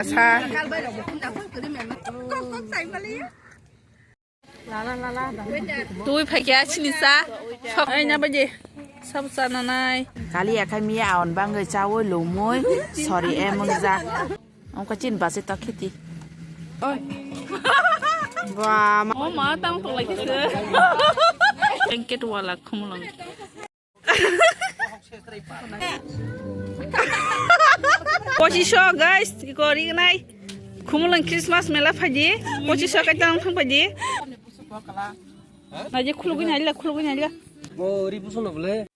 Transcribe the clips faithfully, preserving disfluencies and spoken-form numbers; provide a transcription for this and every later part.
Sa. Twi phaikya chini sa. Sok ai na baje. Sab sa nanai. Kali akai miya aon bangwi chawi lumui. Sorry, em ungjak. Ongka chin base ta khiti. Ba ma. O ma tang tong lagi se. Blanket wala khumulong. Pochiso guys, iko ri nai. Khumulong Christmas mela phaji. Pochiso kai tang thang phaji. Naji khulugwi naila, khulugwi naila. Bo ri pusono bole.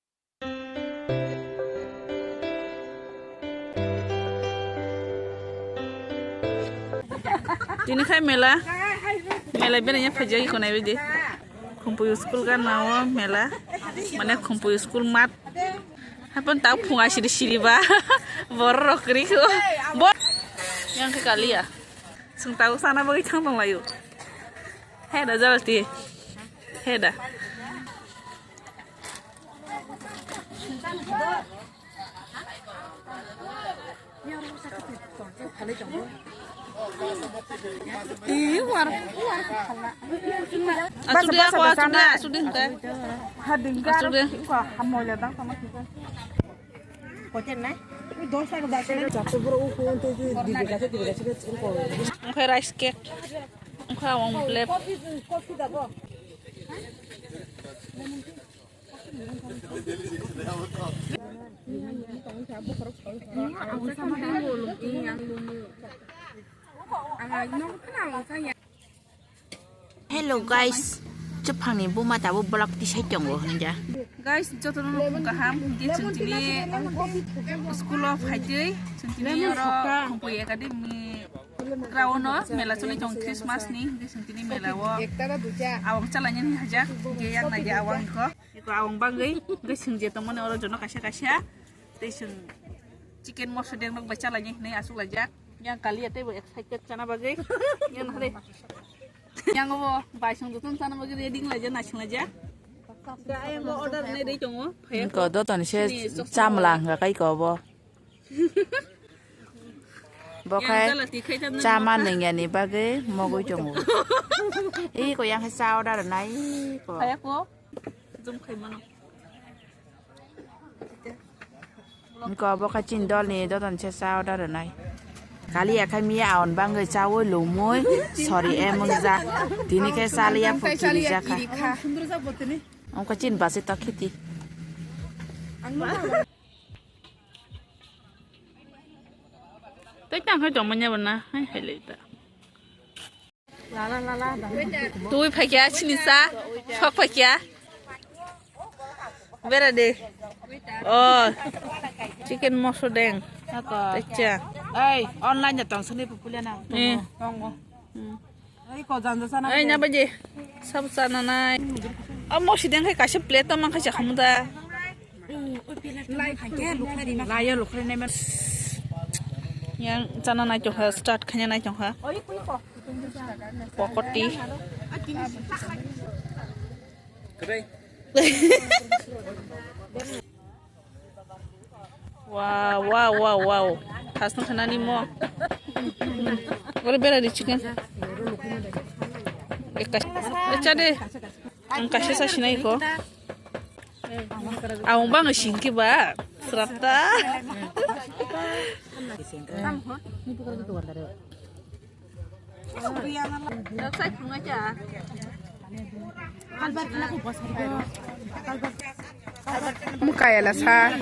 Tini khai mela, mela bera ya phaji iko nai bidi. Khumpuyu school gana o mela, mane Khumpuyu school mat. Hapan tau phunga siri siri ba. Borok riko. Bor. Yang ke kaliya. Sung tau sana bagi thang tong layu. Heda jalati. Heda. Asudin ko, asudin, asudin ko. Asudin. Oke, rice cake. Oke, awang plate. Hello guys, chuphangni buma tabuk vlog tisai tongo hinja. Guys, jotono kaham, hingke chwng tini school o phaitwi, chwng tini oro Khumpuyu Academy ground o mela choli tong Christmas ni, hingke chwng tini mela o awang chalani hajak, hingke yang naidi awang ko. Eko awang bagwi, hwnkhe swngjak tongmani oro jono kaisa kaisa. Tei chwng chicken moso deng rok bai chalaini hinwi achuk laijak. Yang kaliya teibo excited chana bagwi. Yang hade. Yang obo bai song jotono chana bagwi ready wng laijak, naising laijak. Yang order nai rwi tongo. Ko doton se chamla hwnkha kai ko bo. Bo khe chama nwngyani bagwi mogwi tongo. Iko yang khe cha order rwnai ko. Phaya ko. Jum khai mano. Ko bo khe chini dolni doton se cha order rwnai. Kaliya khe miya aon bangwi chawi lumui sorry em wngja. Tini khe chaliya phuki rijak kha. Ongkha chini basi tok khiti. Tei tang khai tongmani bo na, hai hai lai ta. Twi phaikya, chini sa, sok phaikya. Bera de. Oh, chicken moso deng. Tei cha. Ei, online ya tong sini popular na. Eh. Tongo. Hmm. Ei, ko janja sana. Ei, na baje. Sab sana nai. Amo sideng khai kaisa plate to mang khai cha khamu da. Laya lukhai nai man. Yang chana nai chong kha, start khaina nai chong kha. Pokoti. Wow, wow, wow, wow. Thas nang khanani mo. Ore bera di chicken. Ekta. Echa de. Ang kaisa sa sinai ko. Ang bang singki ba. Srapta. Mukaya la sa.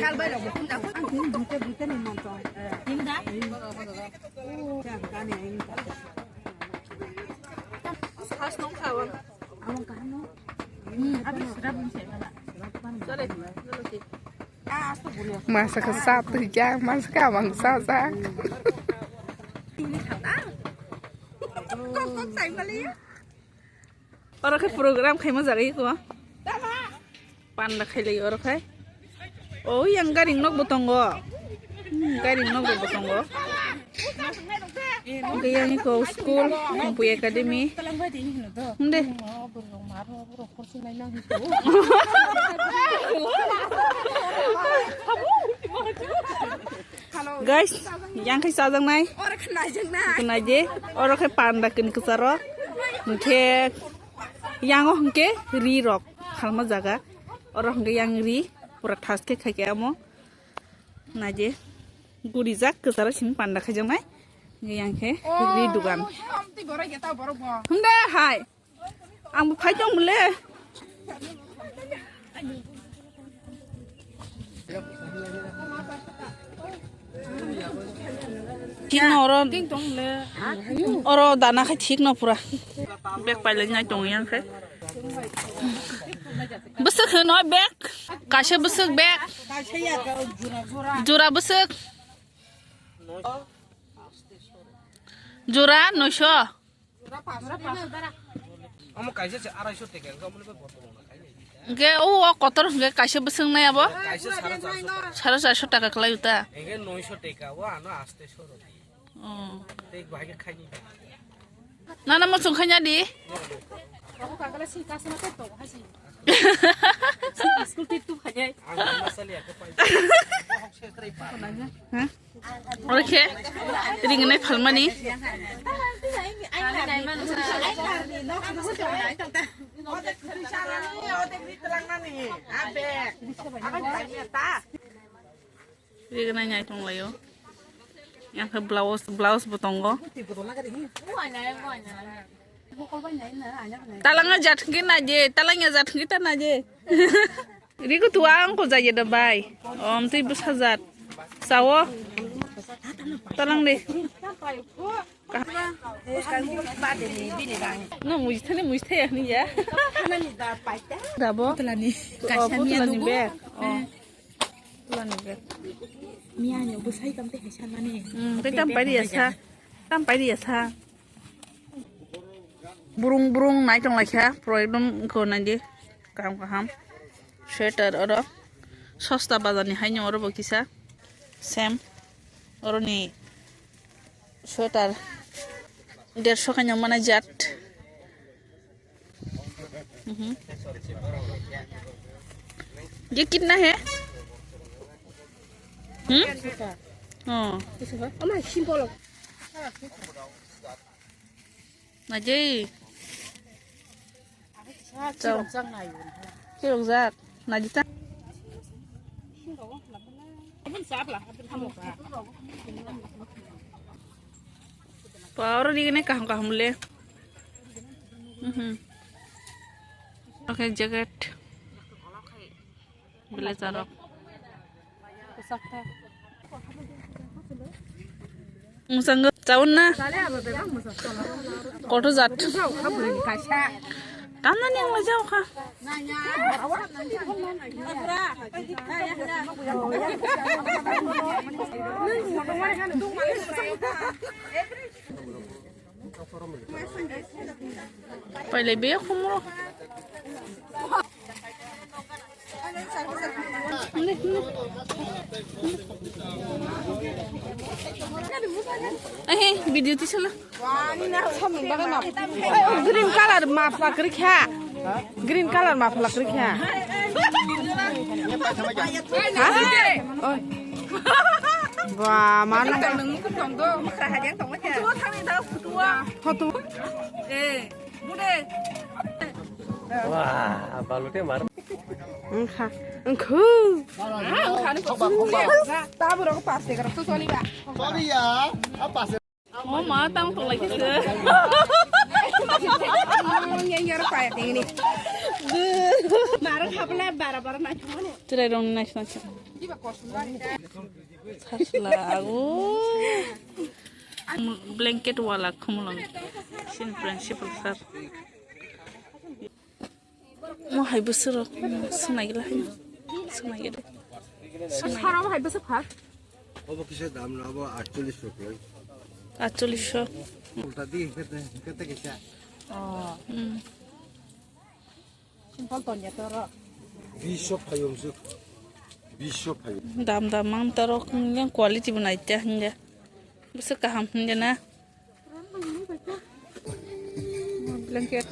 Masa ka sa tu ja, masa ka bang sa sa. Oro khe program khaima jaga iko. Panda khailai oro khai. O yang gari nok bo tongo. Hmm, gari nok bo tongo. Yang iko school, Khumpuyu Academy. Hinde. Guys, yang khe chajaknai. Oro khe naijaknai. Khe naidi, oro khe panda kini kwcharo. Hwnkhe yango hwnkhe ri rok phalma jaga. Oro hwnkhe yang ri pura thas khe khaikhe amo. Naidi, gurijak kwcharo sini panda khaijaknai. Hwnkhe yang khe ri dugan. Hwnde hai. Ang bo phai tong mole. Thik no oro, oro dana khai thik no pura. Bag pailai nai tong yang khai. Bwswk hwno bag? Kaisa bwswk bag. Jora bwswk. Jora noisho. Omo kaisa se arai so teka, omo ni bortong na khai. Hwnkhe o, o kotor hwnkhe kaisa bwswk nai abo? Kaisa sare charso. Sare charso taka kwlai uta. Hwnkhe noisho teka, o ano aste soro. Oh. Tei bahai khe khaini. Nana mo chwng khaina di. School trip tu phai. Ang masali ako pai. Ha? Oro khe ringnai phalmani. Ringnai nai tonglaio. Yang khe blouse, blouse bo tongo. Talangya jat hwnkhe naidi, talangya jat hwnkhe ta naidi. Rigo tu ang ko jaya da bai. Om twi bwsa jat. Sawo. Talang de. No mujthani mujthaya hini ya. Dabo. Kaisa miya nugo. Tulani bag. Oh. Tulani bag. Miya ni bwsai tam te hai sanani. Hmm, tei tam paidi ya sa. Tam paidi ya sa. Burung burung nai tong laikha, pura ekdom ko naidi, kaham kaham. Sweater oro sosta bazar ni haino oro bo kisa same, oro ni sweater derso khaino mana jat. Mhm. Ye kitna hai? Hmm? Oh. Ama simple. Najai. Chao. Chirokjak. Najita. Power di kene kaham kaham le. Mhm. Okay, jacket. Blazer rok. Mwsang chaun na. Koto jat. Tamna ni ang jao kha. Pailai be khumro. Ahe, video tisala. Green color mafla kwrwi kha. Green color mafla kwrwi kha. Ha? Oi. Ba, mana. Photo. Eh, bude. Wah, balute mar. Wngkha, wngkhu. Tabuk rok pas de, rok to choli ba. Choli ya, a pas. Oh, ma, tang tong lagi se. Yang yar pa ya tingni. Mar khapla bara bara na. Trai rong na na. Sasla, oh. Blanket wala khumulong. Sin principal sir. Mo hai bwswk rok, mo swngna gila hai. Swngna gila. Sara mo hai bwswk kha? Obo kisa dam no, obo atchollish rok loi. Atchollish rok. Ulta di, kete, kete kisa. Oh. Hmm. Simple ton ya toro. Bish phaiyung suk. Bish phaiyung. Dam dam mang toro, yang quality bo nai ta hinga. Bwswk kaham hinga na. Blanket.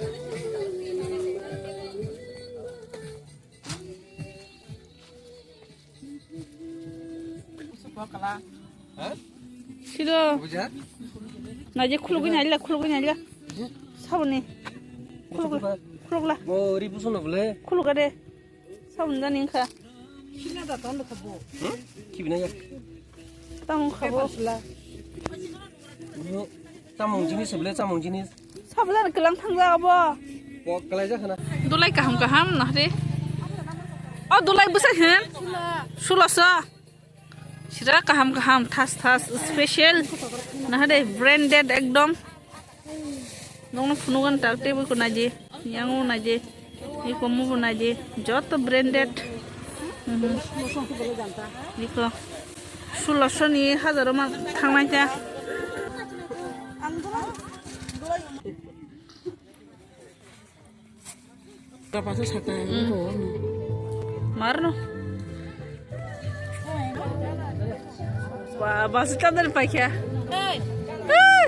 Silo. Naje khulugwi naila, khulugwi naila. Sabuni. Khulugwi. Khulugla. Mo ri pusono bole. Khulugade. Sabun jani wngkha. Hmm? Kibina ya. Tamo khabo. Mo chamung jinis bole, chamung jinis. Sabla kelang thangja abo. Mo kalai ja khana. Dulai kaham kaham nahre. O dulai bwsa hin. Suloso. Sira kaham kaham thas thas special. Nahade branded ekdom. Nokno phunugan tak table ko naji, yango naji, iko mubo naji, joto branded. Mhm. Iko suloso ni hajaro ma thangnai ta. Kapasa saka. Marno. Wah, basu tadar paikha. Hey. Hey.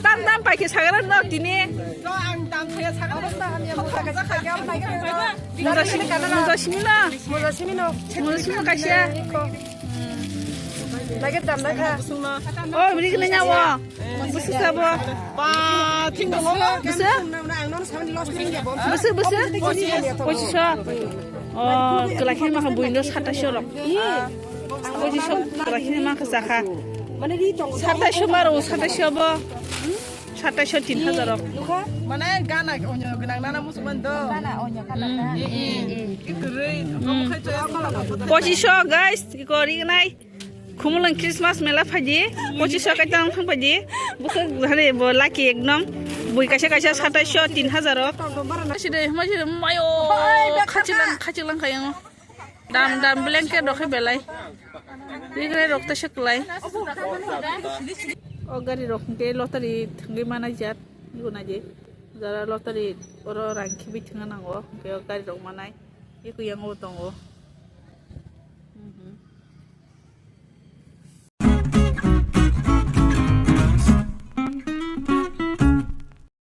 Tam tam paikha sagara no tini. Mujasimi, mujasimi no. Mujasimi no kaisa. Lagi dam na kha. Oh, beri kena nyawa. Busu sabo. Ba, thing dong. Busu? Busu, busu. Pochisho. Oh, kelakhin maka buindo sataisho rok. Pochisho kelakhin maka sakha. Sataisho maro, sataisho bo. Sataisho tin hajar rok. Mane gana onyo gnang nana musuman do. Gana onyo kala. Pochisho guys, iko ri gnai. Khumulwng Christmas mela phaidi, pochisho kaitang thang phaidi. Bukhuk hani bo lucky ekdom. Bui kaisa kaisa sataisho tin hajar rok. Side huma side mayo. Khachilang khachilang khayango. Dam dam blanket rok khe belai. Rigre rok ta seklai. O gari rok hwnkhe lottery thangwi mana jat. Guna je. Jara lottery oro rang khibi thangna nango. Hwnkhe o gari rok manai. Eko yango tongo.